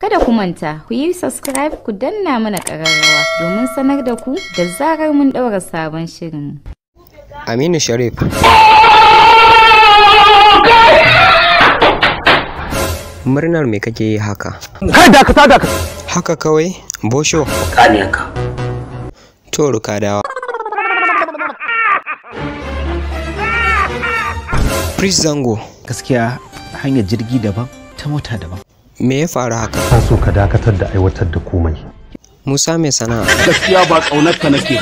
Kada ku manta, ku yi subscribe, ku danna mana ƙararrawa domin sanar da ku da zarar mun ɗaura sabon shirin. Aminu Sharif. Murnar me kake yi haka? Kai, dakata, dakata. Haka kawai, Bosho. Kaniyarka. To, Rukadawa. Prince Zango. Gaskiya hanyar jirgi daban, ta mota daban. Me ya faru haka? Ka so ka dakatar da aiwatar da komai. Musa mai sana'a. Gaskiya ba kaunar ka nake.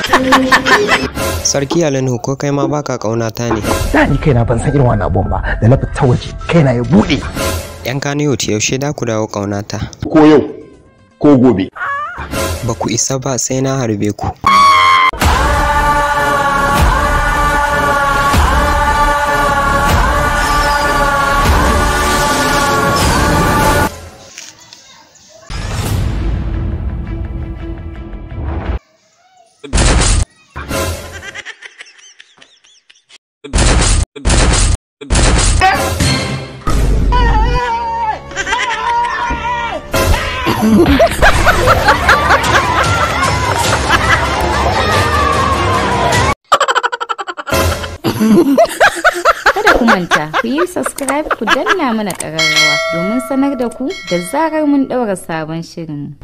Sarki Alinu, ko kai ma baka kaunata ne? Da ni kaina ban san irin wannan abun ba, da na fita waje kaina ya bude. Yan Kaniyot, yaushe da ku dawo kaunata? Ko yau ko gobe. Ba ku isa ba, sai na harbe ku. Kada ku manta, ku yi subscribe, ku danna mana ƙararrawa domin sanar da ku da zarar mun ɗaura sabon shirin.